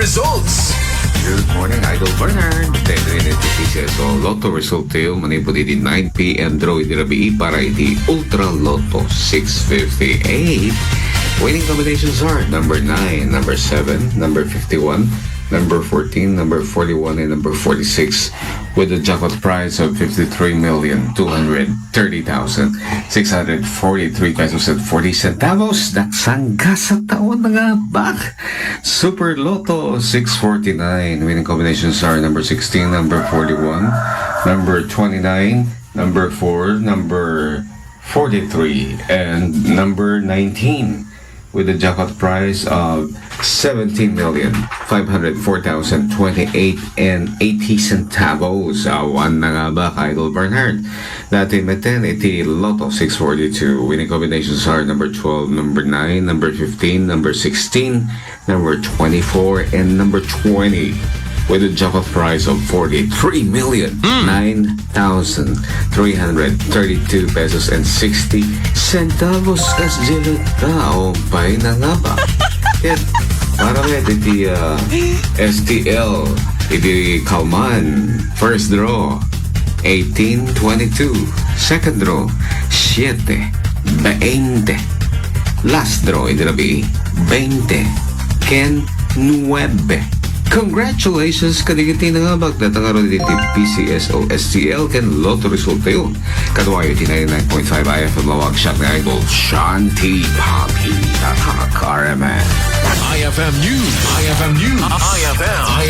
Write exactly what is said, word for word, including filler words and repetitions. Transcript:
results. Good morning, Idol Bernard. Daytoy iti P C S O Lotto resultayo manipud iti nine p.m. draw iti rabii para iti Ultra Lotto six fifty-eight. Winning combinations are number nine, number seven, number fifty-one, number fourteen, number forty-one, and number forty-six, with a jackpot price of fifty-three million two hundred thirty thousand six hundred forty-three pesos and forty centavos. Daksang gasa taon nga bak. Super Lotto six forty-nine. Winning combinations are number sixteen, number forty-one, number twenty-nine, number four, number forty-three, and number nineteen, with a jackpot price of seventeen million five hundred four thousand twenty-eight and eighty centavos. Awan na nga bak, Idol Bernard. Daytoy met iti Lotto six forty-two. Winning combinations are number twelve, number nine, number fifteen, number sixteen, number twenty-four, and number twenty, with a jackpot price of forty-three million nine thousand three hundred thirty-two pesos and sixty centavos. Kas Jelita, umpay na nga bak. Ket para met iti, ah, S T L, iti Kalman, first draw, eighteen twenty-two. Second draw, siete, veinte. Last draw iti rabii, veinte ken nuebe. Congratulations kadagiti nangabak. Dayta ngarud iti P C S O S T L ken Lotto resultayo. Kaduayo iti ninety-nine point five I F M Laoag, siak ni Idol Sean T. Papi. Tatak R M N. I F M News. I F M News. I F M.